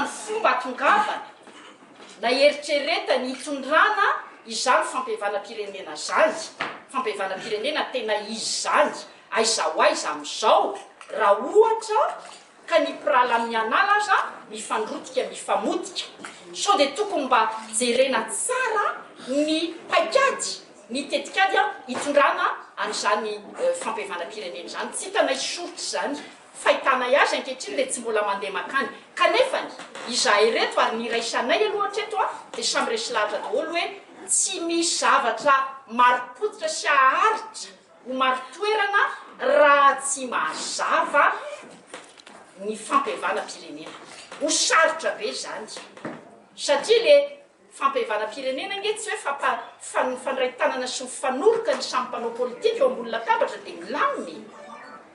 Ahoana ny fomba atongavana na eritreretany hitondrana izany fampihavanam-pirenena izany, fampihavanam-pirenena tena izy izany, aiza ho aiza amin'izao raha ohatra ka ny mpirahalahy mianala aza mifandrotika mifamotika. Sao dia tokony mba jerena tsara ny paikady, ny tetikady hitondrana an'izany fampihavanam-pirenena izany. Tsy hitanay soritra izany. Fahitanay azy ankehitriny dia tsy mbola mandeha makany. Kanefany, izahay ireto ary ny iraisanay aloha hatreto dia samy resy lahatra daholo hoe tsy misy zavatra marim-pototra sy haharitra ho marin-toerana raha tsy mazava ny fampihavanam-pirenena. Ho sarotra be izany satria le fampihavanam-pirenena ange tsy hoe fampa, fa mifandray tanana sy mifanoroka ny samy mpanao politika eo ambony latabatra dia milamina e!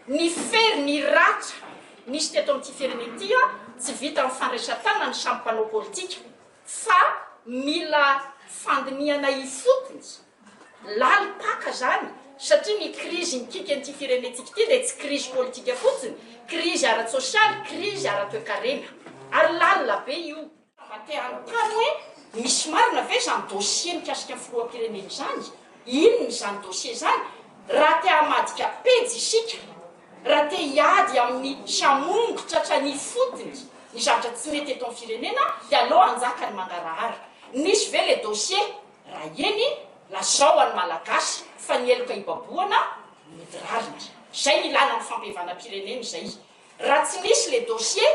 Ny fery, ny ratra nisy teto amin'ity firenena ity tsy vitan'ny fandraisan-tanana ny samy mpanao politika fa mila fandinihana ifotony, lalim-paka izany satria ny krizy mikiky an'ity firenentsika ity dia tsy krizy politika fotsiny, krizy ara-tsosialy, krizy ara-toekarena ary lalina be io. Mba te hanontany hoe misy marina ve izany dossier mikasika ny filoham-pirenena izany? Inona izany dossier izany? Raha te hamadika pejy isika, raha te hiady amin'ny sy hamongotra hatrany ifotony ny zavatra tsy mety eto amin'ny firenena dia aleo hanjaka ny mangarahara. Nisy ve le dossier? Raha eny, lazao an'ny Malagasy fa ny heloka hibabohana mody rariny. Izay ny ilana ny fampihavanam-pirenena izay. Raha tsy nisy le dossier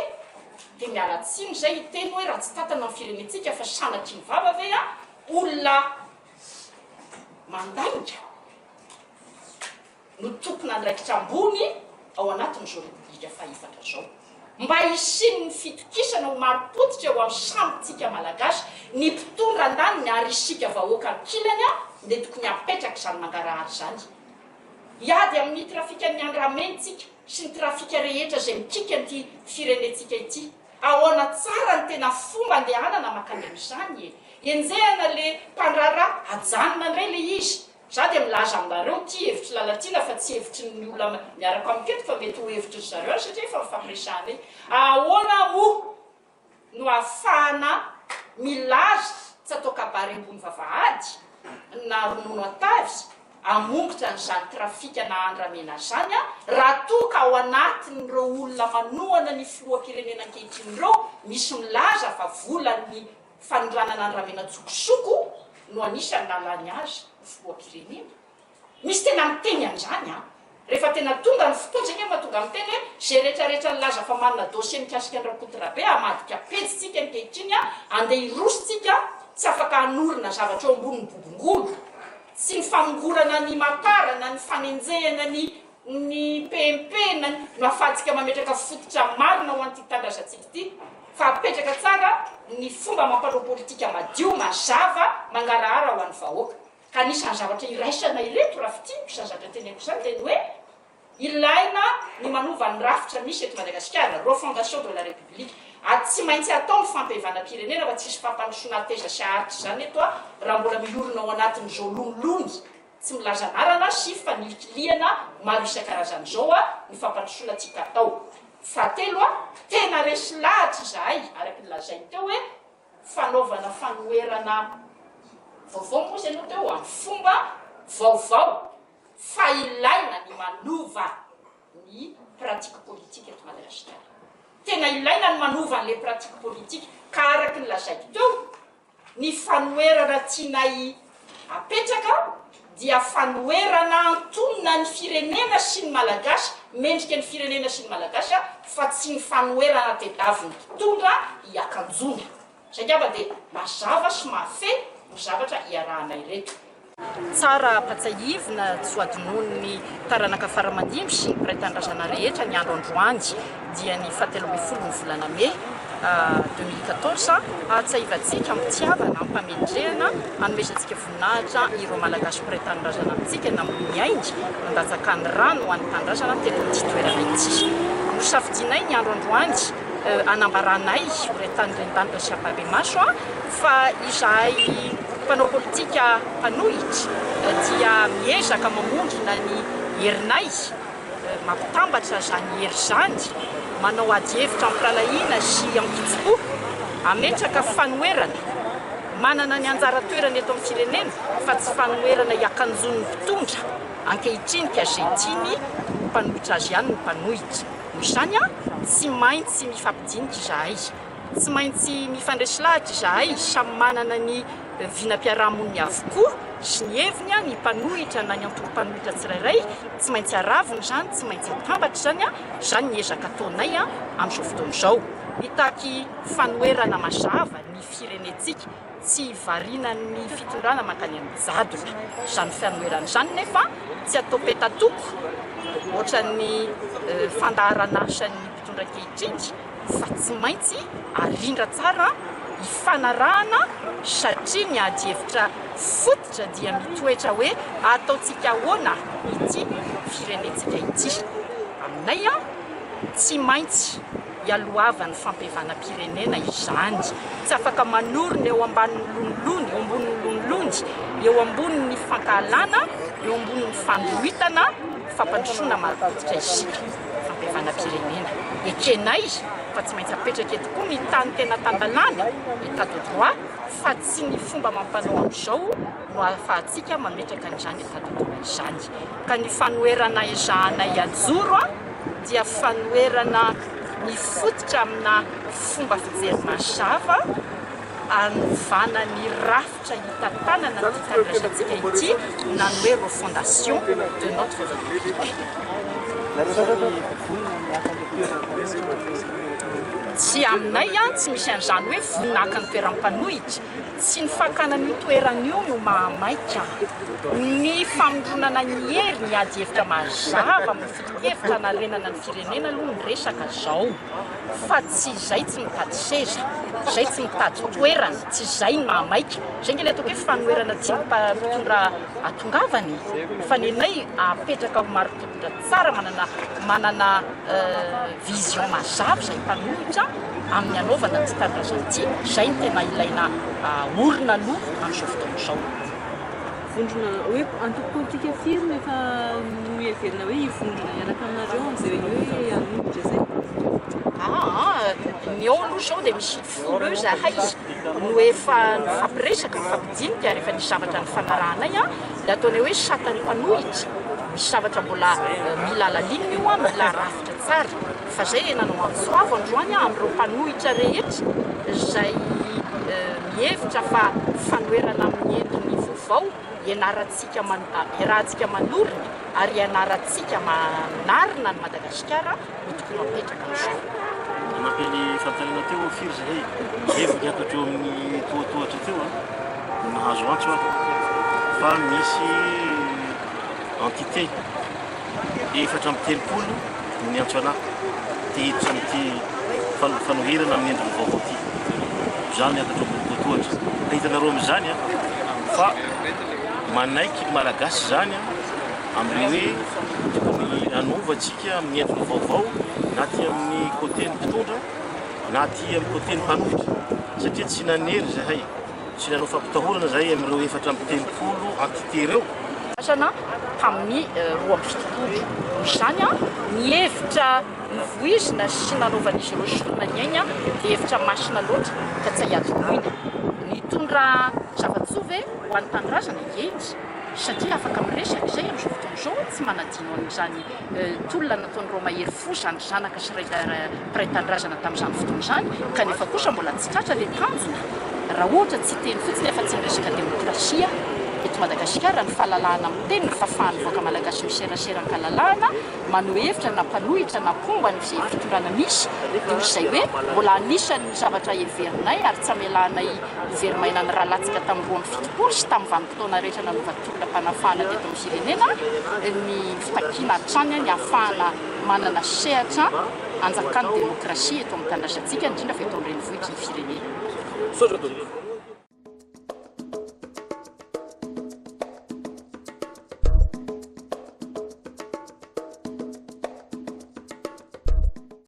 dia miala tsiny zay hiteny hoe raha tsy tantana ny firenentsika fa sanatria ny vava ve a olona mandainga no tompon'andraikitra ambony ao anatin'izao repoblika fahefatra zao. Mba hisian'ny fitokisana ho marim-pototra eo amin'ny samy tsika malagasy, ny mpitondra andaniny ary isika vahoaka ankilany a dia tokony hapetraka izany mangarahara izany. Hiady amin'ny trafikan'ny andramena tsika sy ny trafika rehetra izay mikiky an'ity firenentsika ity. Ahoana tsara ny tena fomba andehanana makany amin'izany e? Enjehana le mpandraharaha, ajanona indray le izy. Za dia milaza aminareo ity hevitr'i Lalatiana fa tsy hevitry ny olona miaraka amiko eto fa mety ho hevitry ry zareo any satria efa nifampiresahanay. Ahoana moa no ahafahana milaza tsy atao kabary ambony vavahady na ronono an-tavy hamongotra an'izany trafika na andramena izany raha toa ka ao anatin'ireo olona manohana ny filoham-pirenena ankehitriny ireo misy milaza fa volan'ny fanondranana andramena an-tsokosoko no anisan'ny nahalany azy ho filoham-pirenena. Misy tena miteny an'izany an! Rehefa tena tonga ny fotoana, izay nge mahatonga miteny hoe izay rehetra rehetra nilaza fa manana dossier mikasika an'i Rakotorabe hamadika pejy tsika ankehitriny an, andeha hiroso tsika, tsy afaka hanorina zavatra eo ambonin'ny bobongolo. Tsy ny famongorana ny Mapar na ny fanenjehana ny ny PMP na ny no ahafahantsika mametraka fototra marina ho an'ity tanindrazantsika ity fa apetraka tsara ny fomba amam-panao politika madio, mazava, mangarahara ho an'ny vahoaka. Ka anisan'ny zavatra iraisana ireto raha fintiniko izany zavatra teneniko izany dia ny hoe ilaina ny manova ny rafitra misy eto Madagasikara, refondation de la République, ary tsy maintsy atao ny fampihavanam-pirenena fa tsisy fampandrosoana hateza sy haharitra izany eto raha mbola miorina ao anatin'izao lonilony tsy milaza anarana sy fanilikilihana maro isan-karazany izao ny fampandrosoana tiaka atao. Fahatelo, tena resy lahatra izahay araka ny lazainy teo hoe fanaovana fanoherana vaovao moa izy aloha teo amin'ny fomba vaovao fa ilaina ny manova ny pratique politique eto Madagasikara. Tena ilaina ny manova an'ilay pratique politique ka araka ny lazaiko teo, ny fanoherana tianay apetraka dia fanoherana antonona ny firenena sy ny Malagasy, mendrika ny firenena sy ny Malagasy fa tsy ny fanoherana tediavin'ny mpitondra hiakanjoana. Izay angamba dia mazava sy mahafehy ny zavatra iarahana ireto. Tsara ampatsiahivina tsy ho adinoin'ny taranaka fara-mandimby sy ny mpiray tanindrazana rehetra ny andro androany dia ny fahatelo ambin'ny folo ny volana mey 2014 hahatsiahivantsika am-pitiavana, am-pamendrehana, hanomezantsika voninahitra ireo Malagasy mpiray tanindrazana amintsika namoy ny ainy, nandatsaka ny rany ho an'ny tanindrazana teto amin'ity toerana ity. Nosafidianay ny andro androany hanambaranay ho ray tanin-drendanitra sy ampahibemaso fa izahay mpanao politika mpanohitra dia miezaka mamondrona ny herinay, mampitambatra izany hery izany, manao ady hevitra am-pirahalahiana sy an-kitsim-po. Hametraka fanoherana manana ny anjara toerany eto amin'ny firenena fa tsy fanoherana hiakanjoan'ny mpitondra ankehitriny ka izay tiany mpanohitra azy ihany no mpanohitra. Noho izany, tsy maintsy mifampidinika izahay. Tsy maintsy mifandresy lahatra izahay, samy manana ny vinam-piarahamoniny avokoa sy ny heviny, ny mpanohitra na ny antoko mpanohitra tsirairay, tsy maintsy aravona izany, tsy maintsy atambatra izany, izany ny ezaka ataonay amin'izao fotoana izao. Mitaky fanoherana mazava ny firenentsika, tsy hivarinan'ny fitondrana mankany amin'ny jadona izany fanoherana izany nefa tsy atao petatoko ohatran'ny fandaharan'asan'ny mpitondra ankehitriny. fa tsy maintsy arindra tsara hifanarahana satria ny adihevitra fototra dia mitoetra hoe ataontsika ahoana ity firenentsika ity. Aminay tsy maintsy ialohavan'ny fampihavanam-pirenena izany. Tsy afaka manorina eo ambanin'ny lonilony, eo ambonin'ny lonilony, eo ambonin'ny fankahalana, eo ambonin'ny fandroritana fampandrosoana marim-pototra isika. Fampihavanam-pirenena. Ekenay fa tsy maintsy apetraka eto koa ny tany tena tan-dalàna, Etat de droit, fa tsy ny fomba amam-panao amin'izao no ahafahantsika mametraka an'izany Etat de droit izany. Ka ny fanoherana ezahanay hajoro dia fanoherana mifototra amina fomba fijery mazava hanovana ny rafitra. Rafitra hitantanana ity tanindrazantsika ity na ny hoe refondation de notre République. Tsy aminay an, tsy misy an'izany hoe vonona haka ny toeran'ny mpanohitra. Tsy ny fakana an'io toerana io no mahamaika. Ny famondronana ny hery, ny ady hevitra mazava amin'ny foto-kevitra hanarenana ny firenena aloha ny resaka izao. Fa tsy izay tsy mitady seza, izay tsy mitady toerana, tsy izay ny mahamaika. Izay ange ilay ataoko hoe fanoherana tian'ny mpitondra atongavana e! Fa nenay apetraka ho marim-pototra tsara, manana manana vision mazava izay mpanohitra amin'ny hanaovana ity tanindrazana ity. Izay no tena ilaina aorina aloha amin'izao fotoana izao. Vondrona hoe antoko politika firy no efa noheverina hoe hivondrona hiaraka aminareo amin'izay hoe hanohitra izay? Aa, ny ao aloha izao dia misy folo eo izahay no efa nifampiresaka, nifampidinika ary efa nisy zavatra nifanarahanay an, ilay ataonay hoe satan'ny mpanohitra, misy zavatra mbola mila alalinina io an, mila arafitra tsara, fa izay nanao antso avo androany aho amin'ireo mpanohitra rehetra izay Mihevitra fa fanoherana amin'ny endriny vaovao ianarantsika iarahantsika manorina ary ianarantsika manarina an'i Madagasikara no tokony ho apetraka amin'izao. Nanampy ny fanontaniana teo aho firy zahay nefa niakatra eo amin'ny tohatohatra teo aho no nahazo antso aho fa misy entité 34 no niantso anah te hiditra amin'ity fanoherana amin'ny endriny vaovao ity. Izaho miakatra ambony tohatohatra. Ka hitanareo amin'izany fa manaiky ny Malagasy izany amin'ilay hoe tokony hanova antsika amin'ny endriny vaovao na aty amin'ny côté ny mpitondra na aty amin'ny côté ny mpanohitra satria tsy nanery izahay. Tsy nanao fampitahorana izahay amin'ireo 34 entité ireo. Fasana tamin'ny 72. Noho izany, ny hevitra novoizina sy nanaovan'izy ireo sorona ny ainy dia hevitra masina loatra ka tsy hay hadinoina. Nitondra zava-tsoa ve ho an'ny tanindrazana? Eny, satria afaka miresaka izay amin'izao fotoana izao, tsy manadino an'izany Tolona nataon'ireo mahery fo zandry zanaka sy ray mpiray tanindrazana tamin'izany fotoana izany, kanefa kosa mbola tsy tratra ilay tanjona raha ohatra tsy hiteny fotsiny afa-tsy ny resaka demokrasia eto Madagasikara, ny fahalalahana miteny, ny fahafahan'ny vahoaka malagasy miserasera an-kalalahana, maneho hevitra na mpanohitra na mpomba ny izay fitondrana misy, dia ho izay hoe mbola anisan'ny zavatra heverinay ary tsy hamelanay ho very maina ny ra latsaka tamin'ny 72 sy tamin'ny vanim-potoana rehetra nanaovana tolom-panafahana teto amin'ny firenena, ny fitakiana hatrany ny hahafahana manana sehatra hanjakan'ny demokrasia eto amin'ny tanindrazantsika, indrindra fa eto amin'ny renivohitry ny firenena. Misaotra tompoko.